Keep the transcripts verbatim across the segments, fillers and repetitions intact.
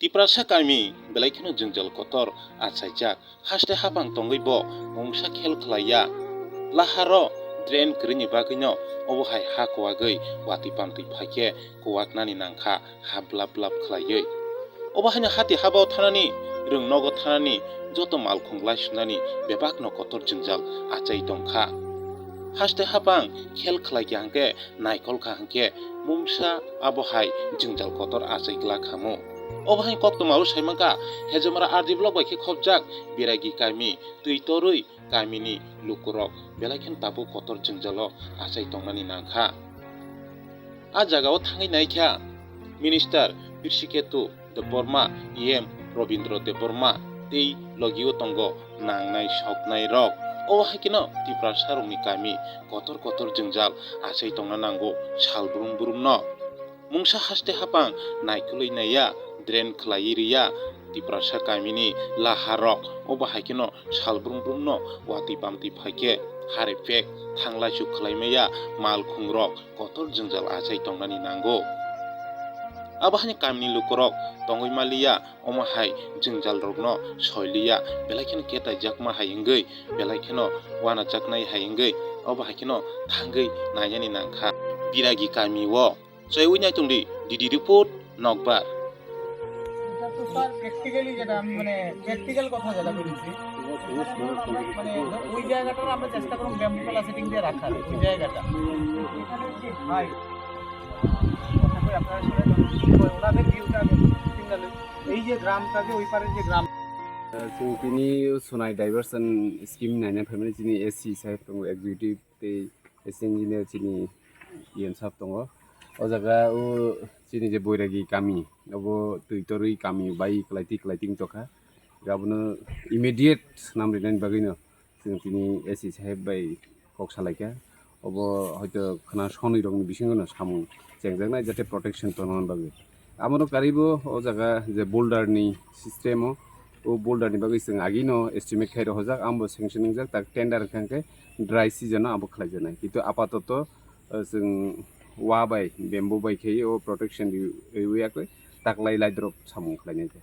Tiprasa kami belai kheno jwngjal kotor achaijak, haste hapang tongwi bo mungsa khel khlaiya. Laharo drain kwrwini bagwino obo hai ha kuwagwi watwi pamtwi phaikhe kuwaknani nangkha ha blap blap khlaiwi. Obo haino hati habao thanani, rwng nogo thanani, joto malkhung lai sunani bebakno kotor jwngjal achai tongkha. Haste hapang khel khlaikha hwnkhe naikol kha hwnkhe mungsa abo hai jwngjal kotor achai glak hamu. Obo hai koktwmao saimankha, Hejamara R D block bai khe khopjak Biragi kami twi torwi kamini lukurok belai kheno tabuk kotor jwngjalo achai tongnani nangkha. A jagao thangwi naikha Minister Pirsiketu Debbarma, E M Robindra Debbarma tei logio tongo nangnai soknai rok. Obo hai kheno Tiprasa rokni kami kotor kotor jwngjal achai tongna nango sal brum brumno. Mungsa haste hapang naikolwi naiya, drain khlaiwi riya, Tiprasa kamini laharok obo hai kheno sal brum brumno watwi pamtwi phaikhe hari pek thanglaisu khlai maya, malkhungrok kotor jwngjal achai tongnani nango. Abo haino kamini lukurok tongwi maliya, omo hai jwngjalrokno soiliya, belai kheno ketaijakma hai wngwi, belai kheno wanajaknai hai wngwi, obo hai kheno thangwi nainani nangkha. Biragi kamio Chaiwi naitung di, D D report, Nokbar. এটা তো sir practically যেটা আমি মানে প্র্যাকটিক্যাল কথা যেটা বলেছি, মানে ওই জায়গাটার আমরা চেষ্টা করব ব্যাম্বু প্লাসেটিং দিয়ে রাখার ওই জায়গাটা। এখানে যে হাই, আশা করি আপনারা সবাই ওনাদের ভিউটা আমি সিঙ্গেল এই যে গ্রামটা যে ওই পারের যে গ্রাম Chwng tini Sonai diversion scheme naina phaimani chini A C saheb tongo executive tei S Engineer chini E M sahab tongo. O jaga o chini je Boiragi kami, obo twi torwi kami bai kwlaitwi kwlaitwi wng tongkha. Abono immediate swnam rinani bagwino chwng tini A C saheb bai kok salaikha. Obo hoito khwna sonwi rokni bisingo no samung chengjaknai jate protection tongna bagwi. Abono karibo o jaga je boulder ni system o, o boulder ni bagwi chwng agino estimate khai rohorjak, ambo sanction wngjak, tak tender wngkha hwnkhe dry season o abo khlaijaknai. Kintu apatoto, eh, chwng wa bai, bamboo bai khai o protection ri-, riwi yakwi taklai lai drop samung khlainai khe.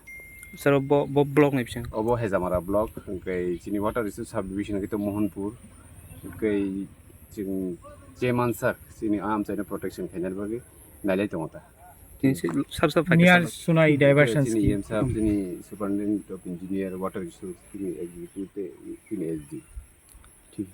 Sir, bo, bo block ni bising? Obo Hejamara block, hwnkhe chini water resource subdivision hwnkhe to Mohanpur, hwnkhe chwng che mansak chini amchaino protection khainani bagwi nailai tongo ta. Tini se sab sab Near phaikhe sab. Sonai diversion Chini scheme. E M sahab, chini Superintendent of Engineer, Water Resource, chini executive, chini S D. Thik.